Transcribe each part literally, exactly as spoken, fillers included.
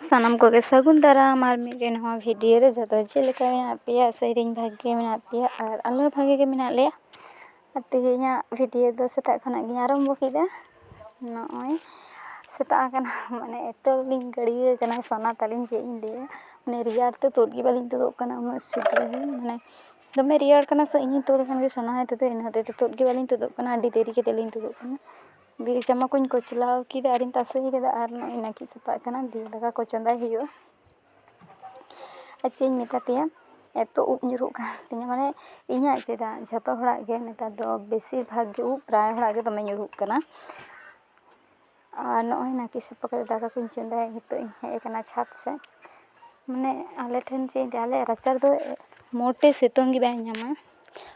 ᱥᱟᱱᱟᱢ ᱠᱚᱜᱮ ᱥᱟᱹᱜᱩᱱ ᱫᱟᱨᱟᱢ ᱟᱨ ᱢᱤᱫᱴᱮᱱ ᱱᱟᱣᱟ ᱵᱷᱤᱰᱤᱭᱳ ᱨᱮ᱾ ᱡᱚᱛᱚ ᱪᱮᱫ ᱞᱮᱠᱟ ᱢᱮᱱᱟᱜ ᱯᱮᱭᱟ? ᱟᱥᱟᱭᱮᱫᱟᱹᱧ ᱵᱷᱟᱜᱮ ᱜᱮ ᱢᱮᱱᱟᱜ ᱯᱮᱭᱟ ᱟᱨ ᱟᱞᱮ ᱦᱚᱸ ᱵᱷᱟᱜᱮ ᱜᱮ ᱢᱮᱱᱟᱜ ᱞᱮᱭᱟ᱾ ᱟᱨ ᱛᱮᱦᱮᱧᱟᱜ ᱵᱷᱤᱰᱤᱭᱳ ᱫᱚ ᱥᱮᱛᱟᱜ ᱠᱷᱚᱱᱟᱜ ᱜᱤᱧ ᱟᱨᱟᱢᱵᱚ ᱠᱮᱫᱟ᱾ ᱱᱚᱜᱼᱚᱭ ᱥᱮᱛᱟᱜ ᱟᱠᱟᱱᱟ, ᱢᱟᱱᱮ ᱮᱛᱚ ᱞᱤᱧ ᱜᱟᱹᱲᱭᱟᱹ ᱠᱟᱱᱟ ᱥᱚᱱᱟ ᱛᱟᱹᱞᱤᱧ, ᱪᱮᱫ ᱤᱧ ᱞᱟᱹᱭᱟ, ᱢᱟᱱᱮ ᱨᱮᱭᱟᱲ ᱛᱮ ᱛᱩᱫ ᱜᱮ ᱵᱟᱹᱞᱤᱧ ᱛᱩᱫᱚᱜ ᱠᱟᱱᱟ ᱩᱱᱟᱹᱜ ᱥᱤᱛᱩᱝ᱾ ᱢᱟᱱᱮ ᱫᱚᱢᱮ ᱨᱮᱭᱟᱲ ᱠᱟᱱᱟ ᱥᱮ, ᱤᱧᱤᱧ ᱛᱩᱫ ᱞᱮᱠᱷᱟᱱ ᱜᱮ ᱥᱚᱱᱟ ᱦᱚᱭ ᱛᱩᱫᱩᱜ, ᱤᱱᱟᱹ ᱦᱚᱛᱮᱡ ᱛᱮ ᱛᱩᱫ ᱜᱮ ᱵᱟᱹᱞᱤᱧ ᱛᱩᱫᱚᱜ ᱠᱟᱱᱟ, ᱟᱹᱰᱤ ᱫᱮᱨᱤ ᱠᱟᱛᱮ ᱞᱤᱧ ᱛᱩᱫᱚᱜ ᱠᱟᱱᱟ᱾ ᱫᱤᱭᱮ ᱡᱟᱢᱟ ᱠᱚᱧ ᱠᱚᱪᱞᱟᱣ ᱠᱮᱫᱟ ᱟᱨᱤᱧ ᱛᱟᱥᱮ ᱠᱮᱫᱟ ᱟᱨ ᱱᱚᱜᱼᱚᱭ ᱱᱟᱹᱠᱤᱡ ᱥᱟᱯᱷᱟᱜ ᱠᱟᱱᱟ᱾ ᱫᱤᱭᱮ ᱫᱟᱠᱟ ᱠᱚ ᱪᱚᱸᱫᱟᱭ ᱦᱩᱭᱩᱜᱼᱟ᱾ ᱟᱨ ᱪᱮᱫ ᱤᱧ ᱢᱮᱛᱟ ᱯᱮᱭᱟ, ᱮᱛᱚ ᱩᱵ ᱧᱩᱨᱩᱜ ᱠᱟᱱ ᱛᱤᱧᱟᱹ, ᱢᱟᱱᱮ ᱤᱧᱟᱹᱜ ᱪᱮᱫᱟᱜ, ᱡᱷᱚᱛᱚ ᱦᱚᱲᱟᱜ ᱜᱮ ᱱᱮᱛᱟᱨ ᱫᱚ ᱵᱮᱥᱤᱨ ᱵᱷᱟᱜᱽ ᱜᱮ ᱩᱵ, ᱯᱨᱟᱭ ᱦᱚᱲᱟᱜ ᱜᱮ ᱫᱚᱢᱮ ᱧᱩᱨᱩᱜ ᱠᱟᱱᱟ᱾ ᱟᱨ ᱱᱚᱜᱼᱚᱭ ᱱᱟᱹᱠᱤᱡ ᱥᱟᱯᱷᱟ ᱠᱟᱛᱮ ᱫᱟᱠᱟ ᱠᱚᱧ ᱪᱚᱸᱫᱟᱭᱟ, ᱱᱤᱛᱚᱜ ᱤᱧ ᱦᱮᱡ ᱟᱠᱟᱱᱟ ᱪᱷᱟᱫᱽ ᱥᱮᱫ᱾ ᱢᱟᱱᱮ ᱟᱞᱮ ᱴᱷᱮᱱ ᱪᱮᱫ ᱤᱧ ᱞᱟᱹᱭᱟ, ᱟᱞᱮᱭᱟᱜ ᱨᱟᱪᱟ ᱨᱮᱫᱚ ᱢᱚᱴᱮ ᱥᱤᱛᱩᱝ ᱜᱮ ᱵᱟᱭ ᱧᱟᱢᱟ,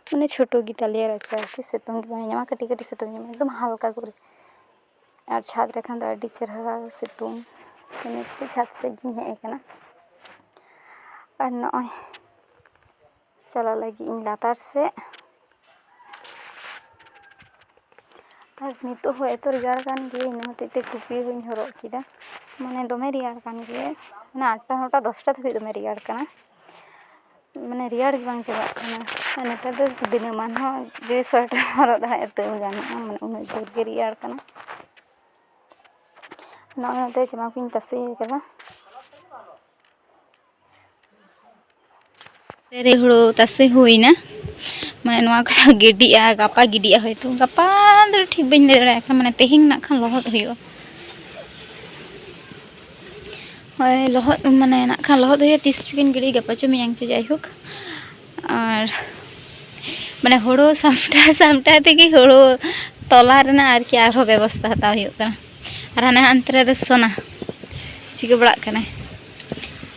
ᱢᱟᱱᱮ ᱪᱷᱳᱴᱳ ᱜᱮᱛᱟᱞᱮᱭᱟ ᱨᱟᱪᱟ ᱟᱨᱠᱤ, ᱥᱤᱛᱩᱝ ᱜᱮ ᱵᱟᱭ ᱧᱟᱢᱟ, ᱠᱟᱹᱴᱤᱡ ᱠᱟᱹᱴᱤᱡ ᱥᱤᱛᱩᱝ ᱧᱟᱢᱟ, ᱮᱠᱫᱚᱢ ᱦᱟᱞᱠᱟ ᱠᱚᱨᱮ᱾ ᱟᱨ ᱪᱷᱟᱫᱽ ᱨᱮᱠᱷᱟᱱ ᱫᱚ ᱟᱹᱰᱤ ᱪᱮᱦᱨᱟ ᱥᱤᱛᱩᱝ, ᱤᱱᱟᱹᱛᱮ ᱪᱷᱟᱫᱽ ᱥᱮᱫ ᱜᱤᱧ ᱦᱮᱡ ᱟᱠᱟᱱᱟ᱾ ᱟᱨ ᱱᱚᱜᱼᱚᱭ ᱪᱟᱞᱟᱜ ᱞᱟᱹᱜᱤᱫ ᱤᱧ ᱞᱟᱛᱟᱨ ᱥᱮᱫ᱾ ᱟᱨ ᱱᱤᱛᱚᱜ ᱦᱚᱸ ᱮᱛᱚ ᱨᱮᱭᱟᱲ ᱠᱟᱱ ᱜᱮ, ᱤᱱᱟᱹ ᱦᱚᱛᱮᱡ ᱛᱮ ᱴᱩᱯᱤ ᱦᱚᱸᱧ ᱦᱚᱨᱚᱜ ᱠᱮᱫᱟ᱾ ᱢᱟᱱᱮ ᱫᱚᱢᱮ ᱨᱮᱭᱟᱲ ᱠᱟᱱ ᱜᱮ, ᱢᱟᱱᱮ ᱟᱴᱴᱟ, ᱱᱚᱴᱟ, ᱫᱚᱥᱴᱟ ᱫᱷᱟᱹᱵᱤᱡ ᱫᱚᱢᱮ ᱨᱮᱭᱟᱲ ᱠᱟᱱᱟ᱾ ᱢᱟᱱᱮ ᱨᱮᱭᱟᱲ ᱜᱮ ᱵᱟᱝ ᱪᱟᱵᱟᱜ ᱠᱟᱱᱟ᱾ ᱟᱨ ᱱᱮᱛᱟᱨ ᱫᱚ ᱫᱤᱱᱟᱹᱢᱟᱱ ᱦᱚᱸ ᱡᱩᱫᱤ ᱥᱳᱭᱮᱴᱟᱨ ᱦᱚᱨᱚᱜ ᱫᱟᱲᱮᱭᱟᱜᱼᱟ, ᱛᱟᱹᱣ ᱜᱟᱱᱚᱜᱼᱟ, ᱢᱟᱱᱮ ᱩᱱᱟᱹᱜ ᱡᱳᱨ ᱜᱮ ᱨᱮᱭᱟᱲ ᱠᱟᱱᱟ᱾ ᱱᱚᱜᱼᱚᱭ ᱱᱚᱛᱮ ᱡᱟᱢᱟ ᱠᱚᱧ ᱛᱟᱥᱮ ᱠᱟᱫᱟ᱾ ᱨᱮ ᱦᱩᱲᱩ ᱛᱟᱥᱮ ᱦᱩᱭᱱᱟ, ᱢᱟᱱᱮ ᱱᱚᱣᱟ ᱠᱚᱫᱚ ᱜᱤᱰᱤᱜᱼᱟ, ᱜᱟᱯᱟ ᱜᱤᱰᱤᱜᱼᱟ ᱦᱚᱭᱛᱳ, ᱜᱟᱯᱟ ᱫᱚ ᱴᱷᱤᱠ ᱵᱟᱹᱧ ᱞᱟᱹᱭ ᱫᱟᱲᱮᱭᱟᱜ ᱠᱟᱱᱟ, ᱢᱟᱱᱮ ᱛᱮᱦᱮᱧ ᱱᱟᱜ ᱠᱷᱟᱱ ᱞᱚᱦᱚᱫ ᱦᱩᱭᱩᱜᱼᱟ᱾ ᱦᱳᱭ, ᱞᱚᱦᱚᱫ, ᱢᱟᱱᱮ ᱱᱟᱜ ᱠᱷᱟᱱ ᱞᱚᱦᱚᱫ ᱦᱩᱭᱩᱜᱼᱟ, ᱛᱤᱥ ᱪᱚᱠᱤᱱ ᱜᱤᱰᱤ, ᱜᱟᱯᱟ ᱪᱚ ᱢᱮᱭᱟᱝ ᱪᱚ, ᱡᱟᱭᱦᱳᱠ᱾ ᱟᱨ ᱢᱟᱱᱮ ᱦᱳᱲᱳ ᱥᱟᱢᱴᱟᱣ ᱥᱟᱢᱴᱟᱣ ᱛᱮᱜᱮ ᱦᱳᱲᱳ ᱛᱚᱞᱟ ᱨᱮᱱᱟᱜ ᱟᱨᱠᱤ ᱟᱨᱦᱚᱸ ᱵᱮᱵᱚᱥᱛᱟ ᱦᱟᱛᱟᱣ ᱦᱩᱭᱩᱜ ᱠᱟᱱᱟ᱾ ᱟᱨ ᱦᱟᱱᱮ ᱦᱟᱱᱛᱮ ᱨᱮᱫᱚ ᱥᱳᱱᱟ ᱪᱤᱠᱟᱹ ᱵᱟᱲᱟᱜ ᱠᱟᱱᱟᱭ᱾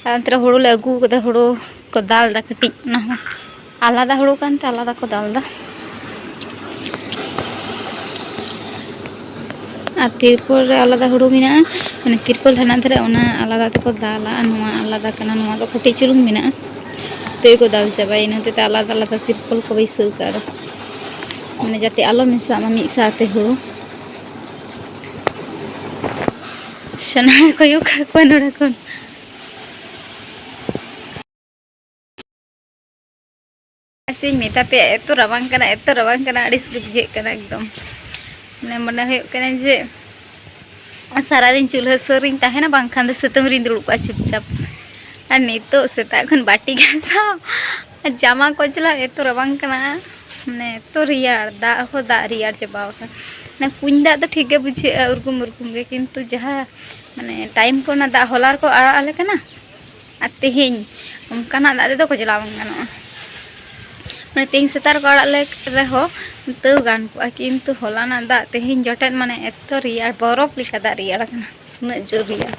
ᱟᱨ ᱚᱱᱛᱮ ᱨᱮ ᱦᱳᱲᱳ ᱞᱮ ᱟᱹᱜᱩ ᱠᱟᱫᱟ, ᱦᱳᱲᱳ ᱠᱚ ᱫᱟᱞ ᱫᱟ ᱠᱟᱹᱴᱤᱡ, ᱚᱱᱟ ᱦᱚᱸ ᱟᱞᱟᱫᱟ ᱦᱳᱲᱳ ᱠᱟᱱᱛᱮ ᱟᱞᱟᱫᱟ ᱠᱚ ᱫᱟᱞ ᱫᱟ᱾ ᱟᱨ ᱛᱤᱨᱯᱚᱞ ᱨᱮ ᱟᱞᱟᱫᱟ ᱦᱳᱲᱳ ᱢᱮᱱᱟᱜᱼᱟ, ᱢᱟᱱᱮ ᱛᱤᱨᱯᱚᱞ ᱦᱟᱱᱟ ᱫᱷᱟᱨᱮ, ᱚᱱᱟ ᱟᱞᱟᱫᱟ ᱛᱮᱠᱚ ᱫᱟᱞᱟ, ᱟᱨ ᱱᱚᱣᱟ ᱟᱞᱟᱫᱟ ᱠᱟᱱᱟ, ᱱᱚᱣᱟ ᱫᱚ ᱠᱟᱹᱴᱤᱡ ᱪᱩᱞᱩᱝ ᱢᱮᱱᱟᱜᱼᱟ, ᱛᱟᱹᱭ ᱠᱚ ᱫᱟᱞ ᱪᱟᱵᱟᱭᱟ᱾ ᱤᱱᱟᱹ ᱦᱚᱛᱮᱡ ᱛᱮ ᱟᱞᱟᱫᱟ ᱟᱞᱟᱫᱟ ᱛᱤᱨᱯᱚᱞ ᱠᱚ ᱵᱟᱹᱭᱥᱟᱹᱣ ᱠᱟᱜᱼᱟ, ᱢᱟᱱᱮ ᱡᱟᱛᱮ ᱟᱞᱚ ᱢᱮᱥᱟᱜ ᱢᱟ ᱢᱤᱫ ᱥᱟᱶᱛᱮ ᱦᱳᱲᱳ᱾ ᱥᱟᱱᱟ ᱠᱚᱭᱚᱜ ᱠᱟᱜ ᱠᱚᱣᱟ ᱱᱚᱰᱮ ᱠᱷᱚᱱ᱾ ᱪᱮᱫ ᱤᱧ ᱢᱮᱛᱟ ᱯᱮᱭᱟ, ᱮᱛᱚ ᱨᱟᱵᱟᱝ ᱠᱟᱱᱟ, ᱮᱛᱚ ᱨᱟᱵᱟᱝ ᱠᱟᱱᱟ, ᱟᱹᱲᱤᱥ ᱜᱮ ᱵᱩᱡᱷᱟᱹᱜ ᱠᱟᱱᱟ ᱮᱠᱫᱚᱢ᱾ ᱢᱟᱱᱮ, ᱢᱚᱱᱮ ᱦᱩᱭᱩᱜ ᱠᱟᱱᱟ ᱡᱮ ᱥᱟᱨᱟᱫᱤᱱ ᱪᱩᱞᱦᱟᱹ ᱥᱩᱨ ᱨᱤᱧ ᱛᱟᱦᱮᱱᱟ, ᱵᱟᱝᱠᱷᱟᱱ ᱫᱚ ᱥᱤᱛᱩᱝ ᱨᱤᱧ ᱫᱩᱲᱩᱵ ᱠᱚᱜᱼᱟ ᱪᱩᱯᱪᱟᱯ᱾ ᱟᱨ ᱱᱤᱛᱚᱜ ᱥᱮᱛᱟᱜ ᱠᱷᱚᱱ ᱵᱟᱹᱴᱤ ᱜᱷᱟᱥᱟᱣ ᱟᱨ ᱡᱟᱢᱟ ᱠᱚᱪᱞᱟᱣ, ᱮᱛᱚ ᱨᱟᱵᱟᱝ ᱠᱟᱱᱟ, ᱢᱟᱱᱮ, ᱮᱛᱚ ᱨᱮᱭᱟᱲ, ᱫᱟᱜ ᱦᱚᱸ ᱫᱟᱜ ᱨᱮᱭᱟᱲ ᱪᱟᱵᱟᱣ ᱟᱠᱟᱱᱟ᱾ ᱢᱟᱱᱮ, ᱠᱩᱧ ᱫᱟᱜ ᱫᱚ ᱴᱷᱤᱠ ᱜᱮ ᱵᱩᱡᱷᱟᱹᱜᱼᱟ, ᱩᱨᱜᱩᱢ ᱩᱨᱜᱩᱢ ᱜᱮ, ᱠᱤᱱᱛᱩ ᱡᱟᱦᱟᱸ, ᱢᱟᱱᱮ, ᱴᱟᱭᱤᱢ ᱠᱚ ᱚᱱᱟ ᱫᱟᱜ ᱦᱚᱞᱟ ᱨᱮᱠᱚ ᱟᱲᱟᱜ ᱟᱞᱮ ᱠᱟᱱᱟ, ᱟᱨ ᱛᱮᱦᱮᱧ ᱚᱱᱠᱟᱱᱟᱜ ᱫᱟᱜ ᱛᱮᱫᱚ ᱠᱚᱪᱞᱟᱣ ᱵᱟᱝ ᱜᱟᱱᱚᱜᱼᱟ᱾ ᱢᱟᱱᱮ, ᱛᱮᱦᱮᱧ ᱥᱮᱛᱟᱜ ᱨᱮᱠᱚ ᱟᱲᱟᱜ ᱞᱮ ᱨᱮᱦᱚᱸ ᱛᱟᱹᱣ ᱜᱟᱱ ᱠᱚᱜᱼᱟ, ᱠᱤᱱᱛᱩ ᱦᱚᱞᱟᱱᱟᱜ ᱫᱟᱜ ᱛᱮᱦᱮᱧ ᱡᱚᱴᱮᱫ, ᱢᱟᱱᱮ, ᱮᱛᱚ ᱨᱮᱭᱟᱲ, ᱵᱚᱨᱚᱯᱷ ᱞᱮᱠᱟ ᱫᱟᱜ ᱨᱮᱭᱟᱲ ᱠᱟᱱᱟ, ᱩᱱᱟᱹᱜ ᱡᱳᱨ ᱨᱮᱭᱟᱲ᱾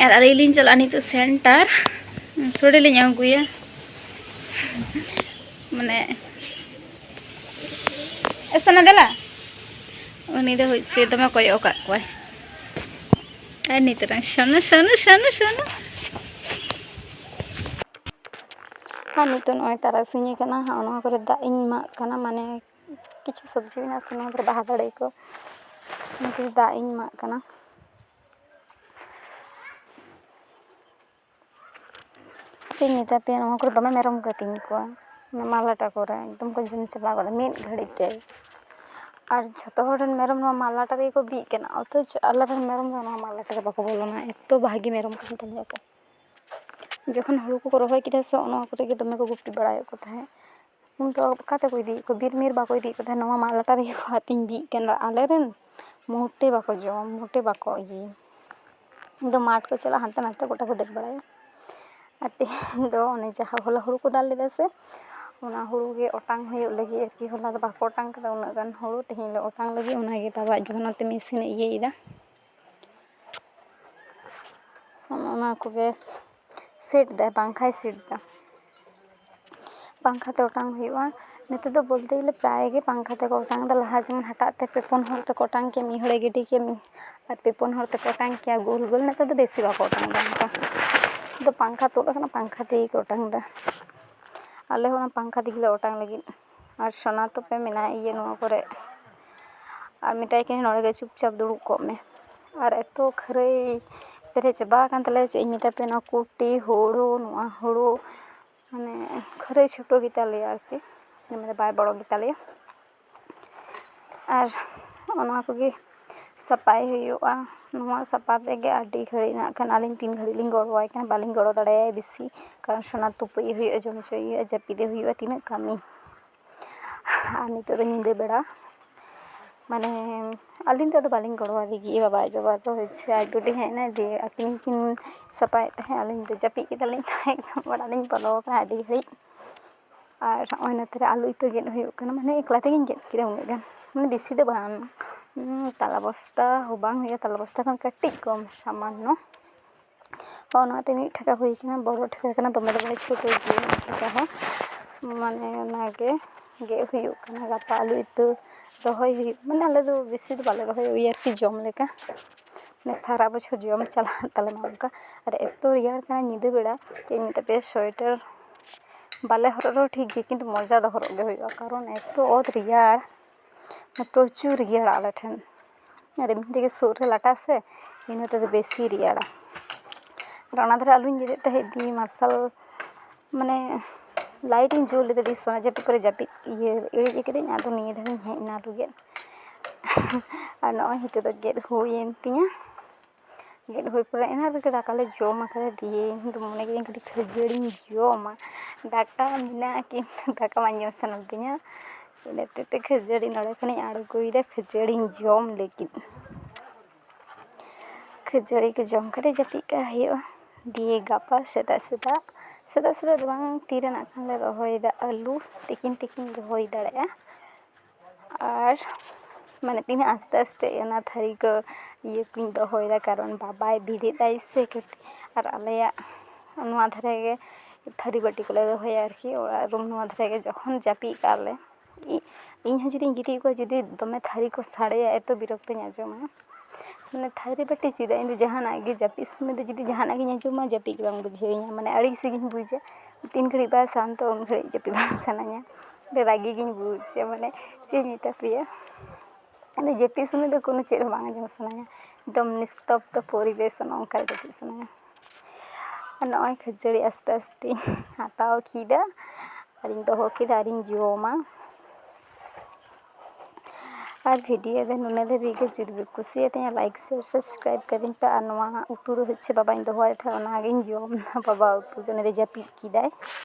ᱟᱨ ᱟᱹᱞᱤᱧ ᱞᱤᱧ ᱪᱟᱞᱟᱜᱼᱟ ᱱᱤᱛᱚᱜ ᱥᱮᱱᱴᱟᱨ, ᱥᱳᱲᱮ ᱞᱤᱧ ᱟᱹᱜᱩᱭᱟ᱾ ᱢᱟᱱᱮ, ᱮ ᱥᱳᱱᱟ ᱫᱮᱞᱟ, ᱩᱱᱤ ᱫᱚ ᱦᱚᱪᱪᱷᱮ ᱫᱚᱢᱮ ᱠᱚᱭᱚᱜ ᱟᱠᱟᱫ ᱠᱚᱣᱟᱭ᱾ ᱟᱨ ᱱᱤᱛᱚᱜ ᱥᱳᱱᱩ, ᱥᱳᱱᱩ, ᱥᱳᱱᱩ, ᱥᱳᱱᱩ᱾ ᱟᱨ ᱱᱤᱛᱚᱜ ᱱᱚᱜᱼᱚᱭ ᱛᱟᱨᱟᱥᱤᱧ ᱟᱠᱟᱱᱟ, ᱦᱚᱸᱜᱼᱚ ᱱᱚᱣᱟ ᱠᱚᱨᱮ ᱫᱟᱜ ᱤᱧ ᱮᱢᱟᱜ ᱠᱟᱱᱟ, ᱢᱟᱱᱮ, ᱠᱤᱪᱷᱩ ᱥᱚᱵᱽᱡᱤ ᱢᱮᱱᱟᱜᱼᱟ ᱥᱮ, ᱱᱚᱣᱟ ᱠᱚᱨᱮ ᱵᱟᱦᱟ ᱫᱟᱲᱮ ᱠᱚ, ᱚᱱᱟᱛᱮ ᱫᱟᱜ ᱤᱧ ᱮᱢᱟᱜ ᱠᱟᱱᱟ᱾ ᱪᱮᱫ ᱤᱧ ᱢᱮᱛᱟ ᱯᱮᱭᱟ, ᱱᱚᱣᱟ ᱠᱚᱨᱮ ᱫᱚᱢᱮ ᱢᱮᱨᱚᱢ ᱠᱚ ᱟᱹᱛᱤᱧ ᱠᱚᱣᱟ, ᱚᱱᱟ ᱢᱟᱞᱟᱴᱟ ᱠᱚᱨᱮ ᱮᱠᱫᱚᱢ ᱠᱚ ᱡᱚᱢ ᱪᱟᱵᱟ ᱜᱚᱫᱟ ᱢᱤᱫ ᱜᱷᱟᱹᱲᱤᱡ ᱛᱮ᱾ ᱟᱨ ᱡᱷᱚᱛᱚ ᱦᱚᱲ ᱨᱮᱱ ᱢᱮᱨᱚᱢ ᱱᱚᱣᱟ ᱢᱟᱞᱟᱴᱟ ᱨᱮᱜᱮ ᱠᱚ ᱵᱤᱜ ᱠᱟᱱᱟ, ᱚᱛᱷᱚᱪᱚ ᱟᱞᱮ ᱨᱮᱱ ᱢᱮᱨᱚᱢ ᱫᱚ ᱱᱚᱣᱟ ᱢᱟᱞᱟᱴᱟ ᱨᱮ ᱵᱟᱠᱚ ᱵᱚᱞᱚᱱᱟ, ᱮᱛᱚ ᱵᱷᱟᱜᱮ ᱢᱮᱨᱚᱢ ᱠᱟᱱ ᱛᱟᱞᱮᱭᱟ ᱠᱚ᱾ ᱡᱚᱠᱷᱚᱱ ᱦᱩᱲᱩ ᱠᱚᱠᱚ ᱨᱚᱦᱚᱭ ᱠᱮᱫᱟ ᱥᱮ, ᱚᱱᱟ ᱠᱚᱨᱮ ᱜᱮ ᱫᱚᱢᱮ ᱠᱚ ᱜᱩᱯᱤ ᱵᱟᱲᱟᱭᱮᱫ ᱠᱚ ᱛᱟᱦᱮᱸᱫ᱾ ᱩᱱ ᱫᱚ ᱚᱠᱟ ᱛᱮᱠᱚ ᱤᱫᱤᱭᱮᱫ ᱠᱚᱣᱟ? ᱵᱤᱨ ᱢᱤᱨ ᱵᱟᱠᱚ ᱤᱫᱤᱭᱮᱫ ᱠᱚ ᱛᱟᱦᱮᱸᱫ, ᱱᱚᱣᱟ ᱢᱟᱞᱟᱴᱟ ᱨᱮᱜᱮ ᱠᱚ ᱟᱹᱛᱤᱧ ᱵᱤᱜ ᱠᱟᱱᱟ᱾ ᱟᱞᱮ ᱨᱮᱱ ᱢᱚᱴᱮ ᱵᱟᱠᱚ ᱡᱚᱢ, ᱢᱚᱴᱮ ᱵᱟᱠᱚ ᱤᱭᱟᱹᱭᱟ᱾ ᱩᱱ ᱫᱚ ᱢᱟᱴᱷ ᱠᱚ ᱪᱟᱞᱟᱜᱼᱟ, ᱦᱟᱱᱛᱮ ᱱᱟᱛᱮ ᱜᱚᱴᱟ ᱠᱚ ᱫᱟᱹᱲ ᱵᱟᱲᱟᱭᱟ᱾ ᱟᱨ ᱛᱮᱦᱮᱧ ᱫᱚ ᱚᱱᱮ ᱡᱟᱦᱟᱸ ᱦᱚᱞᱟ ᱦᱩᱲᱩ ᱠᱚ ᱫᱟᱞ ᱞᱮᱫᱟ ᱥᱮ, ᱚᱱᱟ ᱦᱩᱲᱩ ᱜᱮ ᱚᱴᱟᱝ ᱦᱩᱭᱩᱜ ᱞᱟᱹᱜᱤᱫ ᱟᱨᱠᱤ᱾ ᱦᱚᱞᱟ ᱫᱚ ᱵᱟᱠᱚ ᱚᱴᱟᱝ ᱠᱟᱫᱟ ᱩᱱᱟᱹᱜ ᱜᱟᱱ ᱦᱩᱲᱩ, ᱛᱮᱦᱮᱧ ᱞᱮ ᱚᱴᱟᱝ ᱞᱟᱹᱜᱤᱫ, ᱚᱱᱟᱜᱮ ᱵᱟᱵᱟ ᱟᱡ ᱵᱟᱵᱟ ᱱᱚᱛᱮ ᱢᱮᱥᱤᱱᱮ ᱤᱭᱟᱹᱭᱮᱫᱟ᱾ ᱚᱱᱟ ᱠᱚᱜᱮ ᱥᱮᱴ ᱫᱟᱭ, ᱯᱟᱝᱠᱷᱟᱭ ᱥᱮᱴ ᱫᱟ, ᱯᱟᱝᱠᱷᱟ ᱛᱮ ᱚᱴᱟᱝ ᱦᱩᱭᱩᱜᱼᱟ᱾ ᱱᱤᱛᱚᱜ ᱫᱚ ᱵᱚᱞᱛᱮ ᱜᱮᱞᱮ ᱯᱨᱟᱭ ᱜᱮ ᱯᱟᱝᱠᱷᱟ ᱛᱮᱠᱚ ᱚᱴᱟᱝ ᱮᱫᱟ᱾ ᱞᱟᱦᱟ ᱡᱮᱢᱚᱱ ᱦᱟᱴᱟᱜ ᱛᱮ ᱯᱮ ᱯᱩᱱ ᱦᱚᱲ ᱛᱮᱠᱚ ᱚᱴᱟᱝ ᱠᱮᱭᱟ, ᱢᱤᱫ ᱦᱚᱲᱮ ᱜᱤᱰᱤ ᱠᱮᱭᱟ, ᱢᱤᱫ, ᱟᱨ ᱯᱮ ᱯᱩᱱ ᱦᱚᱲ ᱛᱮᱠᱚ ᱚᱴᱟᱝ ᱠᱮᱭᱟ ᱜᱳᱞ ᱜᱳᱞ, ᱱᱮᱛᱟᱨ ᱫᱚ ᱵᱮᱥᱤ ᱵᱟᱠᱚ ᱚᱴᱟᱝ ᱮᱫᱟ ᱚᱱᱠᱟ᱾ ᱱᱤᱛᱚᱜ ᱯᱟᱝᱠᱷᱟ ᱛᱩᱫ ᱟᱠᱟᱱᱟ, ᱯᱟᱝᱠᱷᱟ ᱛᱮᱜᱮ ᱠᱚ ᱚᱴᱟᱝ ᱮᱫᱟ᱾ ᱟᱞᱮ ᱦᱚᱸ ᱚᱱᱟ ᱯᱟᱝᱠᱷᱟ ᱛᱮᱜᱮ ᱞᱮ ᱚᱴᱟᱝ ᱞᱟᱹᱜᱤᱫ᱾ ᱟᱨ ᱥᱳᱱᱟ ᱛᱚᱯᱮ ᱢᱮᱱᱟᱭᱟ ᱤᱭᱟᱹ ᱱᱚᱣᱟ ᱠᱚᱨᱮ, ᱟᱨ ᱢᱮᱛᱟᱭ ᱠᱟᱹᱱᱟᱹᱧ ᱱᱚᱰᱮ ᱜᱮ ᱪᱩᱯᱪᱟᱯ ᱫᱩᱲᱩᱵ ᱠᱚᱜ ᱢᱮ᱾ ᱟᱨ ᱮᱛᱚ ᱠᱷᱟᱹᱨᱟᱹᱭ ᱯᱮᱨᱮᱡ ᱪᱟᱵᱟ ᱟᱠᱟᱱ ᱛᱟᱞᱮᱭᱟ, ᱪᱮᱫ ᱤᱧ ᱢᱮᱛᱟ ᱯᱮᱭᱟ, ᱱᱚᱣᱟ ᱠᱩᱴᱤ ᱦᱩᱲᱩ, ᱱᱚᱣᱟ ᱦᱩᱲᱩ, ᱢᱟᱱᱮ ᱠᱷᱟᱹᱨᱟᱹᱭ ᱪᱷᱳᱴᱳ ᱜᱮᱛᱟᱞᱮᱭᱟ ᱟᱨᱠᱤ, ᱢᱟᱱᱮ ᱵᱟᱭ ᱵᱚᱲᱚ ᱜᱮᱛᱟᱞᱮᱭᱟ᱾ ᱟᱨ ᱚᱱᱟ ᱠᱚᱜᱮ ᱥᱟᱯᱷᱟᱭ ᱦᱩᱭᱩᱜᱼᱟ᱾ ᱱᱚᱣᱟ ᱥᱟᱯᱷᱟ ᱛᱮᱜᱮ ᱟᱹᱰᱤ ᱜᱷᱟᱹᱲᱤᱡ ᱱᱟᱜ ᱠᱷᱟᱱ ᱟᱹᱞᱤᱧ ᱛᱤᱱ ᱜᱷᱟᱹᱲᱤᱡ ᱞᱤᱧ ᱜᱚᱲᱚᱣᱟᱭ ᱠᱟᱱᱟ, ᱵᱟᱹᱞᱤᱧ ᱜᱚᱲᱚ ᱫᱟᱲᱮᱭᱟᱭᱟ ᱵᱮᱥᱤ, ᱠᱟᱨᱚᱱ ᱥᱚᱱᱟ ᱛᱩᱯᱩᱭ ᱦᱩᱭᱩᱜᱼᱟ, ᱡᱚᱢ ᱦᱚᱪᱚᱭ ᱦᱩᱭᱩᱜᱼᱟ, ᱡᱟᱹᱯᱤᱫᱮ ᱦᱩᱭᱩᱜᱼᱟ, ᱛᱤᱱᱟᱹᱜ ᱠᱟᱹᱢᱤ᱾ ᱟᱨ ᱱᱤᱛᱚᱜ ᱫᱚ ᱧᱤᱫᱟᱹ ᱵᱮᱲᱟ, ᱢᱟᱱᱮ ᱟᱹᱞᱤᱧ ᱫᱚ ᱟᱫᱚ ᱵᱟᱹᱞᱤᱧ ᱜᱚᱲᱚᱣᱟᱫᱮ ᱜᱮ, ᱵᱟᱵᱟ ᱟᱡ ᱵᱟᱵᱟ ᱫᱚ ᱦᱚᱪᱪᱷᱮ ᱟᱡ ᱰᱩᱰᱤ ᱦᱮᱡ ᱮᱱᱟᱭ, ᱫᱤᱭᱮ ᱟᱹᱠᱤᱱ ᱠᱤᱱ ᱥᱟᱯᱷᱟᱭᱮᱫ ᱛᱟᱦᱮᱸᱫ, ᱟᱹᱞᱤᱧ ᱫᱚ ᱡᱟᱹᱯᱤᱫ ᱠᱮᱫᱟᱞᱤᱧ ᱛᱟᱦᱮᱸᱫ, ᱮᱠᱫᱚᱢ ᱚᱲᱟᱜ ᱞᱤᱧ ᱵᱚᱞᱚ ᱟᱠᱟᱱᱟ ᱟᱹᱰᱤ ᱜᱷᱟᱹᱲᱤᱡ᱾ ᱟᱨ ᱱᱚᱜᱼᱚᱭ ᱱᱚᱛᱮ ᱨᱮ ᱟᱹᱞᱩ ᱤᱛᱟᱹ ᱜᱮᱫ ᱦᱩᱭᱩᱜ ᱠᱟᱱᱟ, ᱢᱟᱱᱮ ᱮᱠᱞᱟ ᱛᱮᱜᱮᱧ ᱜᱮᱫ ᱠᱮᱫᱟ ᱩᱱᱟᱹᱜ ᱜᱟᱱ, ᱢᱟᱱᱮ ᱵᱮᱥᱤ ᱫᱚ ᱵᱟᱝ, ᱩᱸ, ᱛᱟᱞᱟ ᱵᱚᱥᱛᱟ ᱦᱚᱸ ᱵᱟᱝ ᱦᱩᱭᱩᱜᱼᱟ, ᱛᱟᱞᱟ ᱵᱚᱥᱛᱟ ᱠᱷᱚᱱ ᱠᱟᱹᱴᱤᱡ ᱠᱚᱢ ᱥᱟᱢᱟᱱᱱᱚ᱾ ᱦᱚᱸ, ᱱᱚᱣᱟᱛᱮ ᱢᱤᱫ ᱴᱷᱮᱠᱟ ᱦᱩᱭ ᱠᱟᱱᱟ, ᱵᱚᱲᱚ ᱴᱷᱮᱠᱟ ᱠᱟᱱᱟ, ᱫᱚᱢᱮ ᱫᱚ ᱵᱟᱭ ᱪᱷᱳᱴᱳ ᱜᱮᱭᱟ ᱴᱷᱮᱠᱟ ᱦᱚᱸ, ᱢᱟᱱᱮ ᱚᱱᱟᱜᱮ ᱜᱮᱫ ᱦᱩᱭᱩᱜ ᱠᱟᱱᱟ᱾ ᱜᱟᱯᱟ ᱟᱹᱞᱩ ᱤᱛᱟᱹ ᱨᱚᱦᱚᱭ ᱦᱩᱭᱩᱜ, ᱢᱟᱱᱮ ᱟᱞᱮ ᱫᱚ ᱵᱮᱥᱤ ᱫᱚ ᱵᱟᱞᱮ ᱨᱚᱦᱚᱭᱟ, ᱳᱭ ᱟᱨᱠᱤ ᱡᱚᱢ ᱞᱮᱠᱟ, ᱢᱟᱱᱮ ᱥᱟᱨᱟ ᱵᱚᱪᱷᱚᱨ ᱡᱚᱢ ᱪᱟᱞᱟᱜ ᱛᱟᱞᱮ ᱢᱟ ᱚᱱᱠᱟ᱾ ᱟᱨ ᱮᱛᱚ ᱨᱮᱭᱟᱲ ᱠᱟᱱᱟ ᱧᱤᱫᱟᱹ ᱵᱮᱲᱟ, ᱪᱮᱫ ᱤᱧ ᱢᱮᱛᱟ ᱯᱮᱭᱟ, ᱥᱳᱭᱮᱴᱟᱨ ᱵᱟᱞᱮ ᱦᱚᱨᱚᱜ ᱨᱮᱦᱚᱸ ᱴᱷᱤᱠ ᱜᱮᱭᱟ, ᱠᱤᱱᱛᱩ ᱢᱚᱡᱟ ᱫᱚ ᱦᱚᱨᱚᱜ ᱜᱮ ᱦᱩᱭᱩᱜᱼᱟ, ᱠᱟᱨᱚᱱ ᱮᱛᱚ ᱚᱛ ᱨᱮᱭᱟᱲ, ᱯᱨᱚᱪᱩᱨ ᱨᱮᱭᱟᱲᱟ ᱟᱞᱮ ᱴᱷᱮᱱ᱾ ᱟᱨ ᱮᱢᱱᱤ ᱛᱮᱜᱮ ᱥᱩᱨ ᱨᱮ ᱞᱟᱴᱟ ᱥᱮ, ᱤᱱᱟᱹ ᱛᱮᱫᱚ ᱵᱮᱥᱤ ᱨᱮᱭᱟᱲᱟ᱾ ᱟᱨ ᱚᱱᱟ ᱫᱷᱟᱨᱮ ᱟᱹᱞᱩᱧ ᱜᱮᱫᱮᱫ ᱛᱟᱦᱮᱸᱫ, ᱫᱤᱭᱮ ᱢᱟᱨᱥᱟᱞ, ᱢᱟᱱᱮ ᱞᱟᱭᱤᱴ ᱤᱧ ᱡᱩᱞ ᱞᱮᱫᱟ, ᱫᱤᱭᱮ ᱥᱚᱱᱟ ᱡᱟᱹᱯᱤᱫ ᱯᱚᱨᱮ ᱡᱟᱹᱯᱤᱫ ᱤᱭᱟᱹ ᱤᱲᱤᱡ ᱠᱟᱹᱫᱟᱹᱧ, ᱟᱫᱚ ᱱᱤᱭᱟᱹ ᱫᱷᱟᱣ ᱤᱧ ᱦᱮᱡ ᱮᱱᱟ ᱟᱹᱞᱩ ᱜᱮᱫ᱾ ᱟᱨ ᱱᱚᱜᱼᱚᱭ ᱱᱤᱛᱚᱜ ᱫᱚ ᱜᱮᱫ ᱦᱩᱭᱮᱱ ᱛᱤᱧᱟᱹ᱾ ᱜᱮᱫ ᱦᱩᱭ ᱯᱚᱨᱮ ᱮᱱᱟᱝ ᱨᱮᱜᱮ ᱫᱟᱠᱟ ᱞᱮ ᱡᱚᱢ ᱟᱠᱟᱫᱟ, ᱫᱤᱭᱮ ᱤᱧ ᱫᱚ ᱢᱚᱱᱮ ᱠᱮᱫᱟᱹᱧ ᱠᱟᱹᱴᱤᱡ ᱠᱷᱟᱹᱡᱟᱹᱲᱤᱧ ᱡᱚᱢᱟ, ᱫᱟᱠᱟ ᱢᱮᱱᱟᱜᱼᱟ ᱠᱤᱱᱛᱩ ᱫᱟᱠᱟ ᱵᱟᱝ ᱡᱚᱢ ᱥᱟᱱᱟ ᱞᱤᱫᱤᱧᱟ, ᱤᱱᱟᱹ ᱦᱚᱛᱮᱡ ᱛᱮ ᱠᱷᱟᱹᱡᱟᱹᱲᱤ ᱱᱚᱰᱮ ᱠᱷᱚᱱᱤᱧ ᱟᱬᱜᱚᱭᱮᱫᱟ ᱠᱷᱟᱹᱡᱟᱹᱲᱤᱧ ᱡᱚᱢ ᱞᱟᱹᱜᱤᱫ᱾ ᱠᱷᱟᱹᱡᱟᱹᱲᱤ ᱠᱚ ᱡᱚᱢ ᱠᱟᱛᱮ ᱡᱟᱹᱯᱤᱫ ᱠᱟᱜ ᱦᱩᱭᱩᱜᱼᱟ᱾ ᱫᱤᱭᱮ ᱜᱟᱯᱟ ᱥᱮᱛᱟᱜ ᱥᱮᱛᱟᱜ, ᱥᱮᱛᱟᱜ ᱥᱮᱛᱟᱜ ᱫᱚ ᱵᱟᱝ, ᱛᱤᱨᱮ ᱱᱟᱜ ᱠᱷᱟᱱ ᱞᱮ ᱨᱚᱦᱚᱭᱮᱫᱟ ᱟᱹᱞᱩ, ᱛᱤᱠᱤᱱ ᱛᱤᱠᱤᱱ ᱨᱚᱦᱚᱭ ᱫᱟᱲᱮᱭᱟᱜᱼᱟ᱾ ᱟᱨ ᱢᱟᱱᱮ ᱛᱤᱱᱟᱹᱜ ᱟᱥᱛᱮ ᱟᱥᱛᱮ ᱚᱱᱟ ᱛᱷᱟᱹᱨᱤ ᱠᱚ ᱤᱭᱟᱹ ᱠᱚᱧ ᱫᱚᱦᱚᱭᱮᱫᱟ, ᱠᱟᱨᱚᱱ ᱵᱟᱵᱟᱭ ᱵᱮᱨᱮᱫ ᱟᱭ ᱥᱮ ᱠᱟᱹᱴᱤᱡ, ᱟᱨ ᱟᱞᱮᱭᱟᱜ ᱱᱚᱣᱟ ᱫᱷᱟᱨᱮ ᱜᱮ ᱛᱷᱟᱹᱨᱤ ᱵᱟᱹᱴᱤ ᱠᱚᱞᱮ ᱫᱚᱦᱚᱭᱟ ᱟᱨᱠᱤ, ᱚᱲᱟᱜ ᱨᱩᱢ ᱱᱚᱣᱟ ᱫᱷᱟᱨᱮ ᱜᱮ᱾ ᱡᱚᱠᱷᱚᱱ ᱡᱟᱹᱯᱤᱫ ᱠᱟᱜᱼᱟ ᱞᱮ, ᱤ-, ᱤᱧ ᱦᱚᱸ ᱡᱩᱫᱤᱧ ᱜᱤᱛᱤᱡ ᱠᱚᱜᱼᱟ, ᱡᱩᱫᱤ ᱫᱚᱢᱮ ᱛᱷᱟᱹᱨᱤ ᱠᱚ ᱥᱟᱰᱮᱭᱟ, ᱮᱛᱚ ᱵᱤᱨᱚᱠᱛᱚᱧ ᱟᱸᱡᱚᱢᱟ᱾ ᱢᱟᱱᱮ ᱛᱷᱟᱹᱨᱤ ᱵᱟᱹᱴᱤ ᱪᱮᱫᱟᱜ, ᱤᱧ ᱫᱚ ᱡᱟᱦᱟᱱᱟᱜ ᱜᱮ ᱡᱟᱹᱯᱤᱫ ᱥᱚᱢᱚᱭ ᱫᱚ ᱡᱩᱫᱤ ᱡᱟᱦᱟᱱᱟᱜ ᱜᱤᱧ ᱟᱸᱡᱚᱢᱟ, ᱡᱟᱹᱯᱤᱫ ᱜᱮ ᱵᱟᱝ ᱵᱩᱡᱷᱟᱹᱣᱤᱧᱟ, ᱢᱟᱱᱮ ᱟᱹᱲᱤᱥ ᱜᱤᱧ ᱵᱩᱡᱟ᱾ ᱛᱤᱱ ᱜᱷᱟᱹᱲᱤᱡ ᱵᱟᱭ ᱥᱟᱱᱛᱚ, ᱩᱱ ᱜᱷᱟᱹᱲᱤᱡ ᱡᱟᱹᱯᱤᱫ ᱵᱟᱝ ᱥᱟᱱᱟᱧᱟ, ᱟᱹᱰᱤ ᱨᱟᱹᱜᱤ ᱜᱤᱧ ᱵᱩᱡᱟ, ᱢᱟᱱᱮ ᱪᱮᱫ ᱤᱧ ᱢᱮᱛᱟ ᱯᱮᱭᱟ᱾ ᱟᱫᱚ ᱡᱟᱹᱯᱤᱫ ᱥᱚᱢᱚᱭ ᱫᱚ ᱠᱳᱱᱳ ᱪᱮᱫ ᱦᱚᱸ ᱵᱟᱝ ᱟᱸᱡᱚᱢ ᱥᱟᱱᱟᱧᱟ, ᱮᱠᱫᱚᱢ ᱱᱤᱥᱛᱚᱵᱫᱚ ᱯᱚᱨᱤᱵᱮᱥ, ᱚᱱᱮ ᱚᱱᱠᱟ ᱡᱟᱹᱯᱤᱫ ᱥᱟᱱᱟᱧᱟ᱾ ᱟᱨ ᱱᱚᱜᱼᱚᱭ ᱠᱷᱟᱹᱡᱟᱹᱲᱤ ᱟᱥᱛᱮ ᱟᱥᱛᱮᱧ ᱦᱟᱛᱟᱣ ᱠᱮᱫᱟ ᱟᱨᱤᱧ ᱫᱚᱦᱚ ᱠᱮᱫᱟ ᱟᱨᱤᱧ ᱡᱚᱢᱟ᱾ ᱟᱨ ᱵᱷᱤᱰᱤᱭᱳ ᱫᱚ ᱱᱩᱱᱟᱹᱜ ᱫᱷᱟᱹᱵᱤᱡ ᱜᱮ᱾ ᱡᱩᱫᱤ ᱯᱮ ᱠᱩᱥᱤᱭᱟᱛᱤᱧᱟ, ᱞᱟᱭᱤᱠ, ᱥᱮᱭᱟᱨ, ᱥᱟᱵᱥᱠᱨᱟᱭᱤᱵ ᱠᱟᱹᱫᱤᱧ ᱯᱮ᱾ ᱟᱨ ᱱᱚᱣᱟ ᱩᱛᱩ ᱫᱚ ᱦᱚᱪᱪᱷᱮ ᱵᱟᱵᱟᱧ ᱫᱚᱦᱚᱣᱟᱭ ᱛᱟᱦᱮᱸᱫ, ᱚᱱᱟᱜᱤᱧ ᱡᱚᱢ ᱫᱟ, ᱵᱟᱵᱟ ᱩᱛᱩ ᱫᱚ᱾ ᱩᱱᱤ ᱫᱚ ᱡᱟᱹᱯᱤᱫ ᱠᱮᱫᱟᱭ᱾